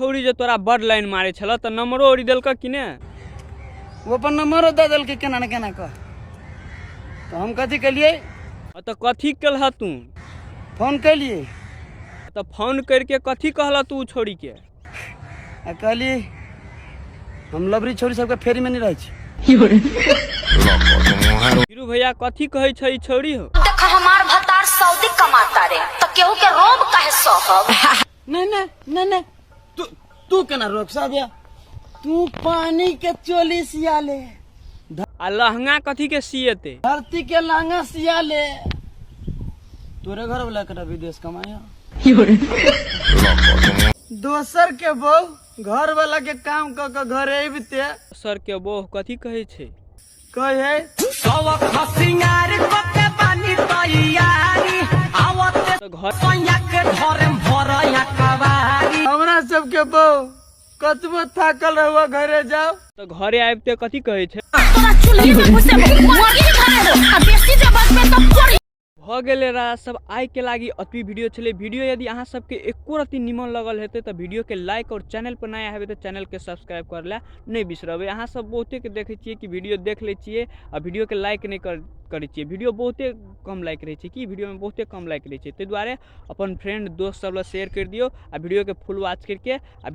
छौरी जे तोरा बड लाइन मारे छल तऽ नंबरो ओरी देलक कि ने? ओ अपन नंबरो दऽ देलकै केना ने केना कऽ। तऽ हम कथी केलियै? तऽ कथी केलह तू? फोन केलियै। तऽ फोन करके कथी कहल तू छौरी के? आ कहली हम लबरी छौरी सबके फेरी में नहीं रहै छी। हीरू भैया कथी कहै छै ई छौरी हो? देख हमार भतार सऊदी कमाता रे तो केहू के रोब काहे सहब। नहीं नहीं नहीं नहीं, तू तू केना रोक साबिया, तू पानी के चोली सिया ले, आ लहंगा कथी के सिएते? धरती के लहंगा सिया ले, तोरे घर वाला के विदेश कमाया। दोसर के बहू घर वाला के काम क के घरे अबिते सर के बहू कथी कहै छै? कहे तऽ घर हमरा सबके बहू कतबो थाकल रहुआ घरे जाओ तऽ घरे आबिते कथी कहै छै? तोरा चूल्ही में घुसे मरी घरे हो आ बेसी जे बजबे त पड़ी। भऽ गेलै राजा सब, आइ के लागी अतबी वीडियो छलै। वीडियो यदि अहाँ सबके एको रत्ती निमन लगल हेतै तऽ वीडियो के लाइक और चैनल पर नया हेबै तऽ चैनल के सब्सक्राइब कर लए नहि बिसरबै। अहाँ सब बहुते के देखै छियै कि वीडियो देख लै छियै आ वीडियो के लाइक नहि करै छियै, वीडियो बहुते कम लाइक रहै छै, कि वीडियो में बहुते कम लाइक रहै छै। ताहि दुआरे अपन फ्रेंड दोस्त सब लग शेयर करि दियौ आ वीडियो के फुल वॉच करके आ